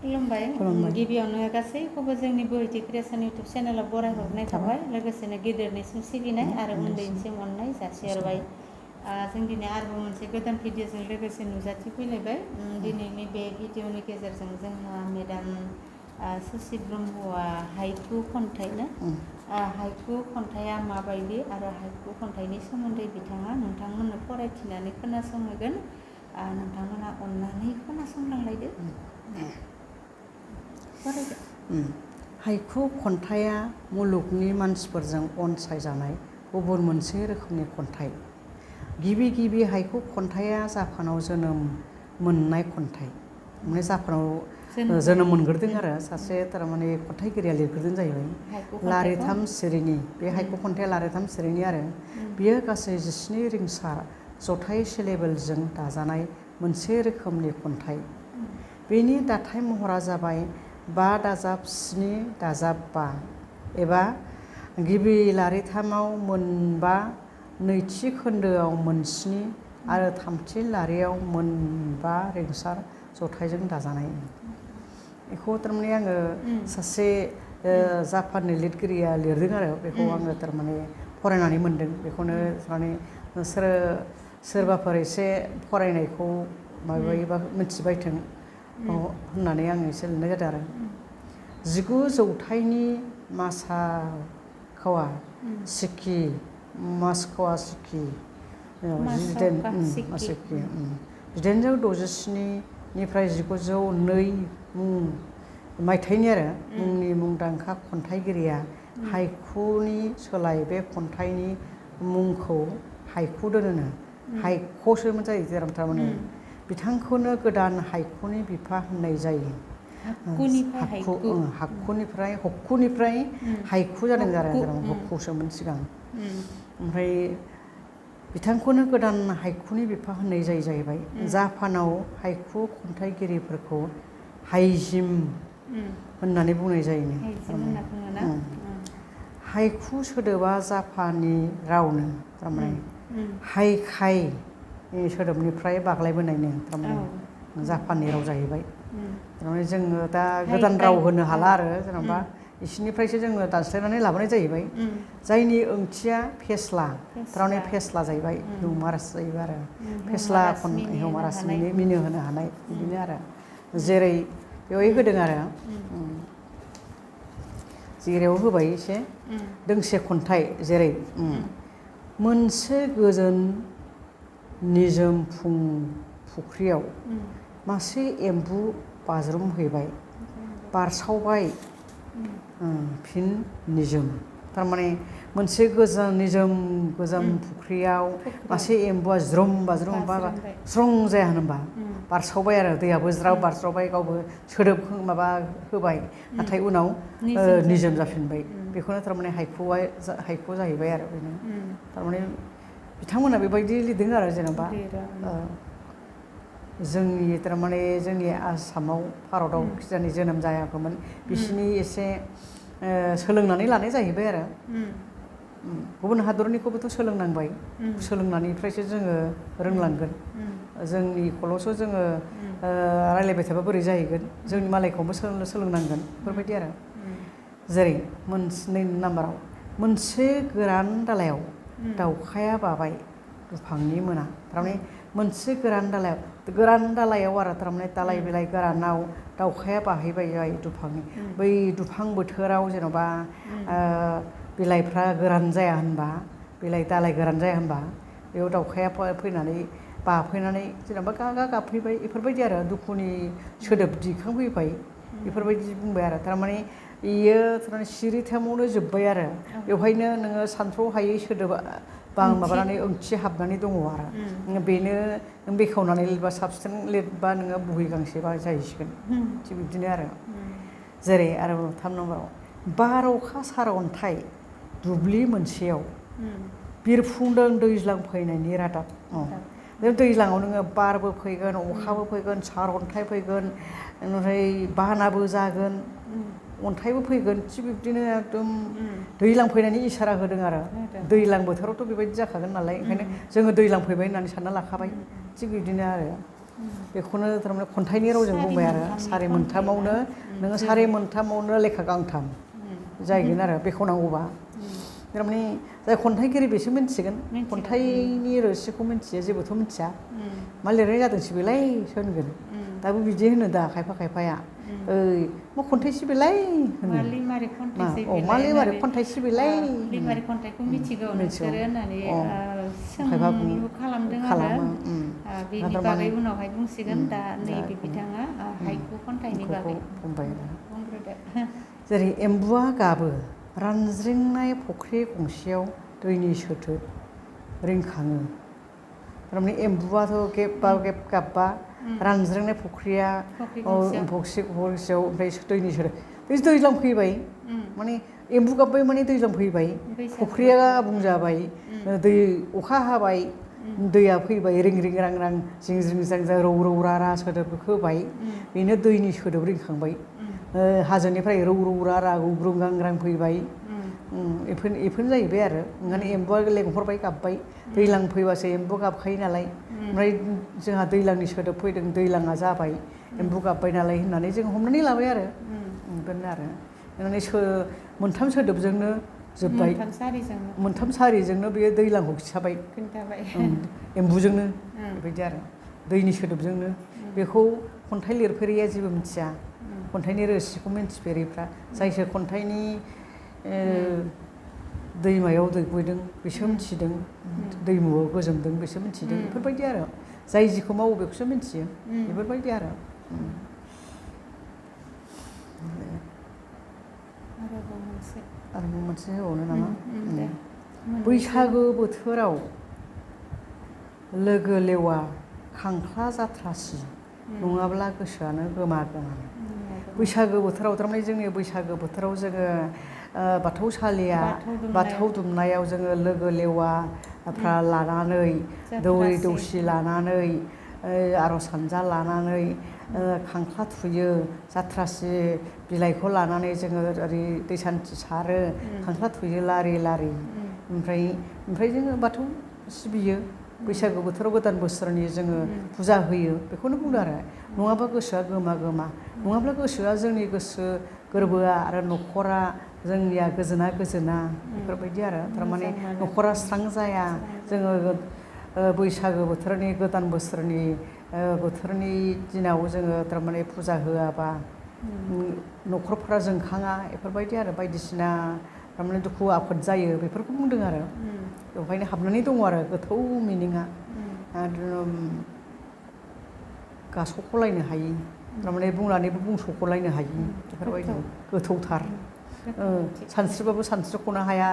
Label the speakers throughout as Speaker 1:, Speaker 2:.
Speaker 1: खुलुमबाय गिबियावनो गासैखौबो जोंनि बोहैथि क्रिएसन इउटुब चेनेलाव बरायहरनाय थाबाय लोगोसेनो गेदेरनिसिम सिबिनाय आरो उन्दैनिसिम अननाय जासिहरबाय जों दिनै आरोबाव मोनसे गोदान भिडिअजों लोगोसे नुजाथिफैलायबाय दिनैनि बे भिडिअनि गेजेरजों जोंहा मेडाम सुसि ब्रह्मआ हाइकु खन्थाइ ना हाइकु खन्थाइया माबायदि आरो हाइकु खन्थाइनि सोमोन्दै बिथाङा नोंथांमोननो फरायथिनानै खोनासंहोगोन नोंथांमोना अननानै खोनासंलांलायदो
Speaker 2: हाइकु खन्थाइया मुलुगनि मानसिफोरजों अनसायजानाय गुबुन मोनसे रोखोमनि खन्थाइ गिबि हाइकु खन्थाइया जापानाव जोनोम मोननाय खन्थाइ माने जापानाव जोनोम मोनग्रोदों आरो सासे थारमाने खन्थाइगिरिया लिरग्रोदों जाहैबाय लारिथाम सिरिनि बे हाइकु खन्थाइया लारिथाम सिरिनि आरो बियो गासै 19 रिंसार जथाइ सिलेबेलजों दाजानाय मोनसे रोखोमनि खन्थाइ बेनि दाथाइ महरा जाबाय 5+7+5 एबा गिबि लारिथामाव मोनबा नैथि खोन्दोआव मोन7 आरो थामथि लारियाव मोनबा रिंसार जथाइजों दाजानाय बेखौ थारमाने आङो सासे जापाननि लिरगिरिया लिरदों आरो बेखौ आङो थारमाने फरायनानै मोनदों बेखौनो माने नोंसोरो सोरबाफोर एसे फरायनायखौ माबायोबा मिथिबायथों होननानै आं एसे लिरनाय जादों आरो 19 जौथाइनि मासाखवा सिक्कि 1867 निफ्राय 1902 मायथाइनि आरो मुंनि मुंदांखा खन्थाइगिरिया हाइकुनि सोलाय बे खन्थाइनि मुंखौ हाइकु दोनो हाइकसोमोन जायो जेराव थारमाने बिथांखौनो गोदान हाइकुनि बिफा होननाय जायो हक्कुनिफ्राय हाइकु जादों आरो हक्कुसोमोन सिगां ओमफ्राय बिथांखौनो गोदान हाइकुनि बिफा होननाय जायो जाहैबाय जापानाव हाइकु खन्थाइगिरिफोरखौ हाइजिम होननानै बुंनाय जायो हाइकु सोदोबा जापानी रावनो थारमाने हाइकाइ सोदोबनिफ्राय बाग्लायबोनायनो थारमाने जापाननि राव जाहैबाय थारमाने जोङो दा गोदान राव होनो हाला आरो जेनेबा इसिनिफ्रायसो जोङो दानस्लायनानै लाबोनाय जाहैबाय जायनि ओंथिया फेस्ला थारमाने फेस्ला जाहैबाय हिउमारास जाहैबाय आरो फेस्ला हिउमारास मिनि होनो हानाय बिदिनो आरो जेरै बेवहाय होदों आरो जेराव होबाय एसे दोंसे खन्थाइ जेरै मोनसे गोजोन निजोम फुख्रियाव मासे एम्बु बाज्रुमहैबाय बारसावबाय फिन निजोम थारमाने मोनसे निजोम फुख्रियाव मासे एम्बुआ ज्रोम बाज्रुमबा स्रं जाया होनबा बारसावबाय आरो दैयाबो ज्राव बारस्रावबाय गावबो सोदोब माबा होबाय नाथाय उनाव निजोम जाफिनबाय बेखौनो थारमाने हाइकु जाहैबाय आरो बेनो थारमाने बिथांमोना बेबायदि लिरदों आरो जेनेबा जोंनि थारमाने जोंनि आसामाव भारताव खिजानि जोनोम जायाखैमोन बिसिनि एसे सोलोंनानै लानाय जाहैबाय आरो गुबुन हादरनिखौबोथ' सोलोंनांबाय सोलोंनानैफ्रायसो जोङो रोंलांगोन जोंनिखौल'सो जोङो रायलायबाय थाबा बोरै जाहैगोन जोंनि मालायखौबो सोलोंनांगोन बेफोरबायदि आरो जेरै 2 नाम्बाराव मोनसे गोरान दालायाव दाउखाया बाबाय दुफांनि मोना थारमाने मोनसे गोरान दालायाव आरो थारमाने दालाय बिलाइ गोरानाव दाउखाया बाहैबाय दुफांनि बै दुफां बोथोराव जेन'बा बिलाइफ्रा गोरान जाया होनबा बिलाइ दालाय गोरान जाया होनबा बेयाव दाउखाया फैनानै बाफैनानै जेनेबा गागा गाबफैबाय बेफोरबायदि आरो दुखुनि सोदोब दिखांफैबाय बेफोरबायदि बुंबाय आरो थारमाने बेयो थारमाने सिरिथामावनो जोब्बाय आरो बेवहायनो नोङो सानथ्र'हायै सोदोब माबानानै ओंथि हाबनानै दङ आरो बेनो नों बेखेवनानै लिरबा साबसिन लिरबा नोङो बहि गांसेबा जाहैसिगोन थिग बिदिनो आरो जेरै आरो 3 नाम्बाराव बार अखा सारअन्थाइ दुब्लि मोनसेयाव बिरफुंदों दैज्लां फैनायनि रादाब दैज्लाङाव नोङो बारबो फैगोन अखाबो फैगोन सारअन्थाइ फैगोन ओमफ्राय बानाबो जागोन अन्थाइबो फैगोन थिग बिब्दिनो एकदम दैज्लां फैनायनि इसारा होदों आरो दैज्लां बोथोरावथ' बेबायदि जाखागोन नालाय ओंखायनो जोङो दैज्लां फैबाय होननानै सानना लाखाबाय थिग बिदिनो आरो बेखौनो थारमाने खन्थाइनि रावजों बुंबाय आरो सारि मोनथामावनो नोङो सारि मोनथामावनो लेखा गांथाम जाहैगोन आरो बेखेवनांगौबा थारमाने जाय खन्थाइगिरि बेसो मिन्थिगोन खन्थाइनि रोसिखौ मिन्थियो जेबोथ' मिथिया मा लिरनाय जादोंसो बेलाय होनगोन दाबो बिदि होनो दा खायफा खायफाया ओइ मा खन्थाइसो बेलाय होनो मा लिमारिक खन्थाइसो बेलाय
Speaker 1: लिमारिक खन्थाइखौ मिथिगौ नोंसोरो होननानै
Speaker 2: खायफा
Speaker 1: सोंलु खालामदों आरो बेनि बागै उनावहाय बुंसिगोन दा नैबे बिथाङा हाइकु खन्थाइनि बागै
Speaker 2: बुंबाय
Speaker 1: बुंग्रोदो
Speaker 2: जेरै एम्बुआ गाबो रानज्रिंनाय फुख्रि गंसेयाव दैनि सोदोब रिंखाङो थारमाने एम्बुआथ' गेब गाबबा रानज्रिंनाय फुख्रिया गंसेयाव ओमफ्राय दैनि सोदोब दैज्लां फैबाय माने एम्बु गाबबाय माने दैज्लां फैबाय फुख्रिया आबुं जाबाय दै अखा हाबाय दैया फैबाय रिं रिं रां रां जिं जिं जां जां रौ रौ रा रा सोदोब होबाय बेनो दैनि सोदोब रिंखांबाय हाजोनिफ्राय रौ रौ रा रा गुग्रुं गां ग्रां फैबाय बेफोरनो जाहैबाय आरो ओंखायनो एम्बुआ लेंहरबाय गाबबाय दैज्लां फैबासो एम्बु गाबखायो नालाय ओमफ्राय जोंहा दैज्लांनि सोदोब फैदों दैज्लाङा जाबाय एम्बु गाबबाय नालाय होननानै जों हमनानै लाबाय आरो बेफोरनो आरो माने मोनथाम सोदोबजोंनो जोब्बाय मोनथाम सारिजोंनो बेयो दैज्लांखौ खिन्थाबाय एम्बुजोंनो बेबायदि आरो दैनि सोदोबजोंनो बेखौ खन्थाइ लिरफेरिया जेबो मिथिया खन्थाइनि रोसिखौ मिन्थिफेरिफ्रा जायसो खन्थाइनि दैमायाव दैगुदों बिसो मिथिदों दैमुआव गोजोमदों बिसो मिथिदों बेफोरबायदि आरो जाय जिखौ मावो बेखौसो मिथियो बेफोरबायदि आरो आरोबाव मोनसे होबावनो नामा बैसागो बोथोराव लोगो लेवा खांख्ला जाथ्रासि नङाब्ला गोसोआनो गोमा गोमा बैसागो बोथोराव थारमाने जोंनि बैसागो बोथोराव जोङो बाथौसालिया बाथौ दुमनायाव जोङो लोगो लेवाफ्रा लानानै दौरि दौसि लानानै आरज हानजा लानानै खांख्ला थुयो जाथ्रासि बिलाइखौ लानानै जोङो ओरै दै सान्थि सारो खांख्ला थुयो लारि लारि ओमफ्राय जोङो बाथौ सिबियो बैसागु बोथोराव गोदान बोसोरनि जोङो फुजा होयो बेखौनो बुंदों आरो नङाबा गोसोआ गोमा गोमा नङाब्ला गोसोआ जोंनि गोसो गोरबोआ आरो न'खरा जोंनिया गोजोना बेफोरबायदि आरो थारमाने न'खरा स्रां जाया जोङो बैसागो बोथोरनि गोदान बोथोरनि दिनाव जोङो थारमाने फुजा होआबा न'खरफोरा जोंखाङा बेफोरबायदि आरो बायदिसिना थारमाने दुखु आफोद जायो बेफोरखौ बुंदों आरो बेवहायनो हाबनानै दङ आरो गोथौ मिनिङा गासख'लायनो हायि थारमाने बुंनानैबो बुंसख'लायनो हायि बेफोरबायदि गोथौथार सानस्रिबाबो सानस्रिख'नो हाया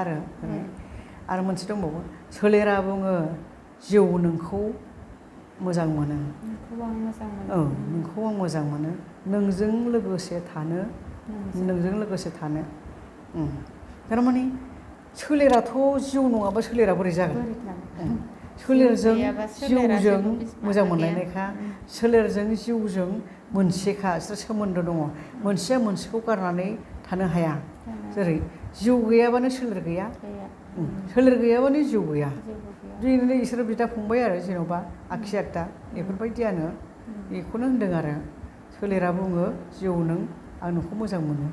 Speaker 2: आरो मोनसे दंबावो सोलेरा बुङो जिउ नोंखौ मोजां मोनो नोंखौ आं मोजां मोनो नोंजों लोगोसे थानो थारमाने सोलेराथ' जिउ नङाबा सोलेरा बोरै जागोन सोलेरजों जिउजों मोजां मोनलायनायखा सोलेरजों जिउजों मोनसेखा बिसोर सोमोन्दो दङ मोनसेया मोनसेखौ गारनानै थानो हाया जेरै जिउ गैयाबानो सोलेर गैया सोलेर गैयाबानो जिउ गैया बिदिनो बिसोरो बिदा फंबाय आरो जेन'बा आखि आखा बेफोरबायदियानो बेखौनो होनदों आरो सोलेरा बुङो जिउ नों आं नोंखौ मोजां मोनो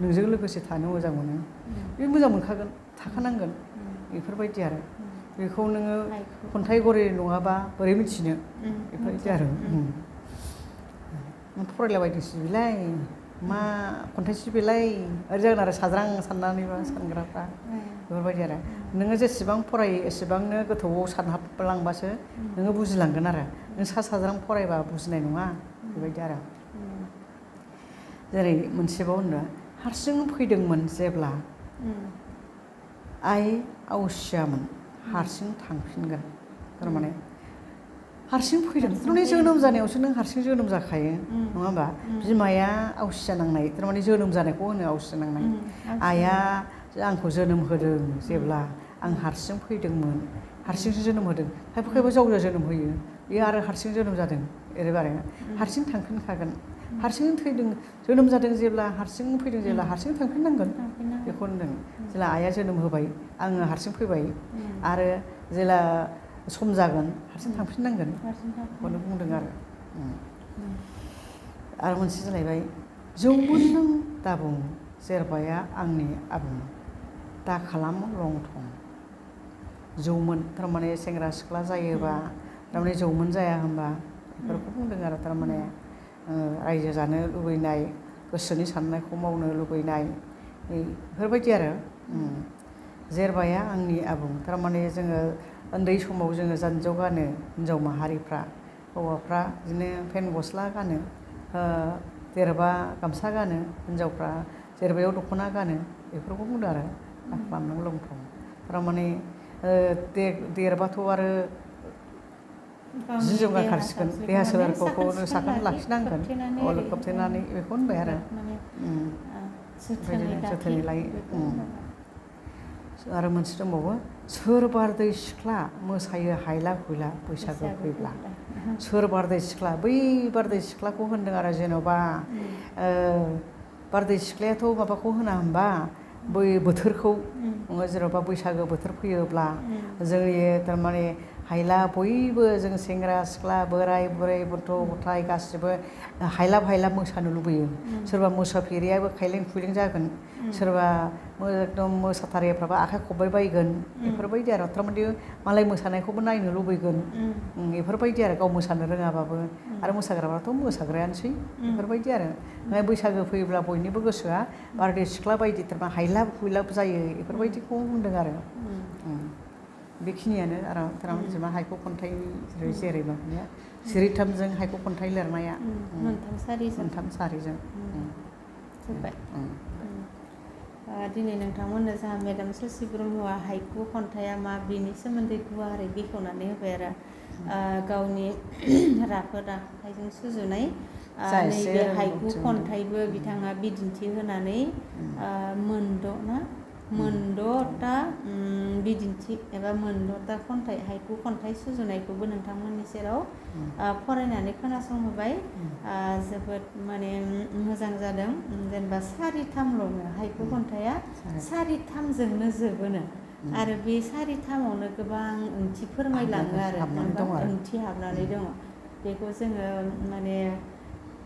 Speaker 2: नोंजों लोगोसे थानो मोजां मोनो बे मोजां मोनखागोन थाखानांगोन बेफोरबायदि आरो बेखौ नोङो खन्थाइगिरि नङाबा बोरै मिथिनो बेफोरबायदि आरो फरायलाबायदोंसो बेलाय मा खन्थाइसो बेलाय ओरै जागोन आरो साज्रां साननानैबा सानग्राफ्रा बेफोरबायदि आरो नोङो जेसेबां फरायो एसेबांनो गोथौआव सानहाबलांबासो नोङो बुजिलांगोन आरो नों साज्रां फरायबा बुजिनाय नङा बेबायदि आरो जेरै मोनसेबाव होनो हारसिं फैदोंमोन जेब्ला आइ आवसियामोन हारसिं थांफिनगोन थारमाने हारसिं फैदों थारमाने जोनोम जानायावसो नों हारसिं जोनोम जाखायो नङा होमबा बिमाया आवसिया नांनाय थारमाने जोनोम जानायखौ होनो आवसिया नांनाय आइया आंखौ जोनोम होदों जेब्ला आं हारसिं फैदोंमोन हारसिंसो जोनोम होदों खायफा जावजा जोनोम होयो बेयो आरो हारसिं जोनोम जादों ओरैबारे हारसिं थांफिनखागोन हारसिं थैदों जोनोम जादों जेब्ला हारसिं फैदों जेब्ला हारसिं थांफिननांगोन बेखौ होनदों जेला आइया जोनोम होबाय आङो हारसिं फैबाय आरो जेला सम जागोन हारसिं थांफिननांगोन बेखौनो बुंदों आरो आरो मोनसे जालायबाय जौमोन नों दाबुं जेरबाया आंनि आबुं दा खालाम लं थं जौमोन थारमाने सेंग्रा सिख्ला जायोबा थारमाने जौमोन जाया होनबा बेफोरखौ बुंदों आरो थारमाने रायजो जानो लुबैनाय गोसोनि साननायखौ मावनो लुबैनाय बेफोरबायदि आरो जेरबाया आंनि आबुं थारमाने जोङो उन्दै समाव जोङो जानजियाव गानो हिन्जाव माहारिफ्रा हौवाफ्रा बिदिनो पेन्ट गस्ला गानो जेरबा गामसा गानो हिन्जावफ्रा जेरबायाव दख'ना गानो बेफोरखौ बुंदों आरो दा खालाम नों लं थं थारमाने देरबाथ' आरो जि जोम गानखासिगोन देहा सोलेरखौ साखोन लाखिनांगोन खोबथेनानै बेखौ होनबाय आरो जोथोनै लायो आरो मोनसे दंबावो सोर बारदै सिख्ला मोसायो हायला हुइला बैसागो फैब्ला सोर बारदै सिख्ला बै बारदै सिख्लाखौ होनदों आरो जेन'बा बारदै सिख्लायाथ' माबाखौ होना होनबा बै बोथोरखौ जेन'बा बैसागो बोथोर फैयोब्ला जोंनि थारमाने हायला बयबो जों सेंग्रा सिख्ला बोराय बुरै गथ' गथाय गासिबो हायलाब हायलाब मोसानो लुबैयो सोरबा मोसाफेरियाबो खायलें खुइलें जागोन सोरबा एकदम मोसाथारिफ्राबो आखाइ खबबाय बायगोन बेफोरबायदि आरो थारमाने मालाय मोसानायखौबो नायनो लुबैगोन बेफोरबायदि आरो गाव मोसानो रोङाबाबो आरो मोसाग्राफ्राथ' मोसाग्रायानोसै बेफोरबायदि आरो बैसागो फैयोब्ला बयनिबो गोसोआ बारदै सिख्ला बायदि थारमाने हायलाब हुइलाब जायो बेफोरबायदिखौ बुंदों आरो बेखिनियानो आरो थारमाने हायखौ खन्थाइ जेरै माबाया सिरिथामजों हायखौ खन्थाइ लिरनाया मोनथाम सारिजों
Speaker 1: जोब्बाय दिनै नोंथांमोननो जोंहा मेडाम शशि ब्रह्मआ हायखु खन्थाइया मा बेनि सोमोन्दै गुवारै बेखेवनानै होबाय आरो गावनि राफोद आखाइजों सुजुनाय नैबे हायखु खन्थाइबो बिथाङा बिदिन्थि होनानै मोनद'था बिदिन्थि एबा मोनद'था खन्थाइ हायखु खन्थाइ सुजुनायखौबो नोंथांमोननि सेराव फरायनानै खोनासंहोबाय जोबोद माने मोजां जादों जेनेबा सारिथामल'नो हायखु खन्थाइया सारिथामजोंनो जोबोनो आरो बे सारिथामावनो गोबां ओंथि फोरमायलाङो आरो ओंथि हाबनानै दङ बेखौ जोङो माने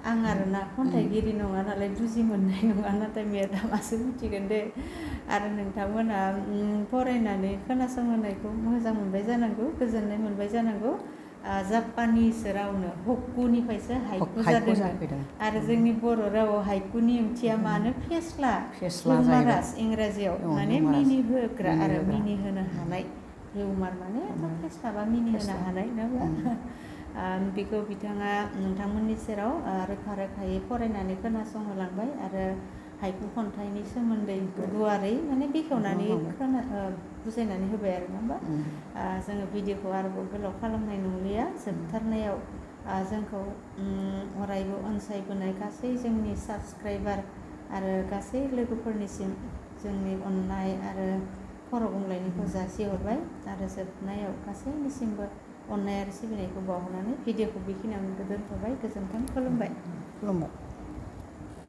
Speaker 1: आं आरोना खन्थाइगिरि नङा नालाय बुजि मोननाय नङा नाथाय मेडामासो मिथिगोन दे आरो नोंथांमोना फरायनानै खोनासंहोनायखौ मोजां मोनबाय जानांगौ गोजोननाय मोनबाय जानांगौ जापानिस रावनो हक्कुनिफ्रायसो हायकु जादों आरो जोंनि बर' रावाव हायकुनि ओंथिया मानो फेस्ला हिउमारास इंराजियाव माने मिनिहोग्रा आरो मिनिहोनो हानाय हिउमार माने फेस्ला बा मिनिहोनो हानाय नङा बेखौ बिथाङा नोंथांमोननि सेराव रोखा रोखायै फरायनानै खोनासंहोलांबाय आरो हायकु खन्थाइनि सोमोन्दै गुवारै माने बेखेवनानै बुजायनानै होबाय आरो नङा होमबा जोङो भिडिअखौ आरोबाव गोलाव खालामनाय नंलिया जोबथारनायाव जोंखौ अरायबो अनसायबोनाय गासै जोंनि साबसक्राइबार आरो गासै लोगोफोरनिसिम जोंनि अननाय आरो खर' गंग्लायनायखौ जासिहरबाय आरो जोबनायाव गासैनिसिमबो अननाय आरो सिबिनायखौ बावहरनानै भिडिअखौ बेखिनियावनो दोनथ'बाय गोजोन्थों खुलुमबाय